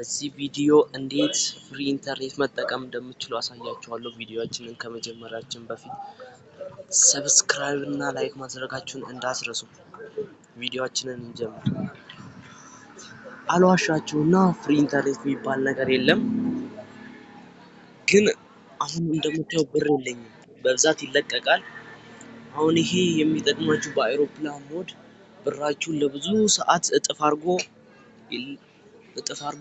በዚህ ቪዲዮ እንዴት free ኢንተርኔት መጠቀም እንደምትችሉ አሳያችኋለሁ። ቪዲዮአችንን ከመጀመራችን በፊት subscribe እና like ማድረጋችሁን እንዳትረሱ። ቪዲዮአችንን እንጀምር። አልዋሻችሁና free ኢንተርኔት የሚባል ነገር የለም። ግን አሁን እንደምታየው ብር የለኝም። በብዛት ይለቀቃል። አሁን ይሄ የሚጠቅማችሁ በ airplane mode ብራችሁን ለብዙ ሰዓት እጥፍ አድርጎ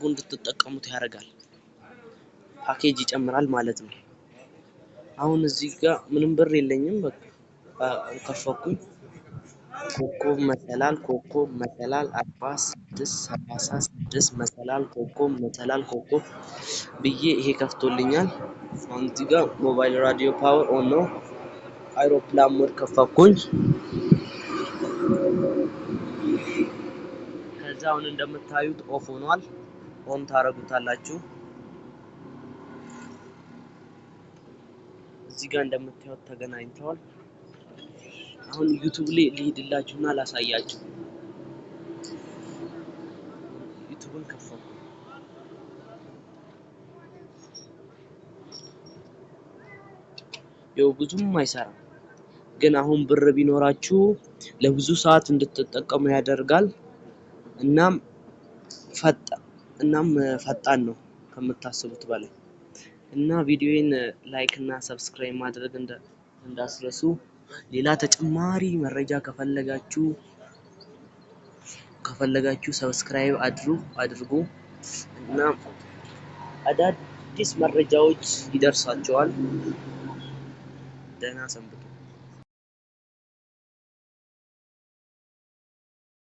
እንድትጠቀሙት ያደርጋል። ፓኬጅ ይጨምራል ማለት ነው። አሁን እዚህ ጋር ምንም ብር የለኝም። በቃ ከፈኩኝ። ኮከብ መሰላል ኮከብ መሰላል 46 36 መሰላል ኮከብ መሰላል ኮከብ ብዬ ይሄ ከፍቶልኛል። አሁን እዚህ ጋር mobile radio power on ነው። airplane mode ከፈኩኝ። ከዛ አሁን እንደምታዩት off ሆኗል። on ታረጉታላችሁ። እዚህ ጋር እንደምታዩት ተገናኝተዋል። አሁን ዩቲዩብ ላይ ልሂድላችሁና ላሳያችሁ። ዩቲዩብን ከፈኩ። ያው ብዙም አይሰራም፣ ግን አሁን ብር ቢኖራችሁ ለብዙ ሰዓት እንድትጠቀሙ ያደርጋል። እናም እናም ፈጣን ነው ከምታስቡት በላይ። እና ቪዲዮዬን like እና subscribe ማድረግ እንዳትረሱ። ሌላ ተጨማሪ መረጃ ከፈለጋችሁ subscribe አድርጉ እና አዳዲስ መረጃዎች ይደርሳችኋል። ደህና ሰንብቱ።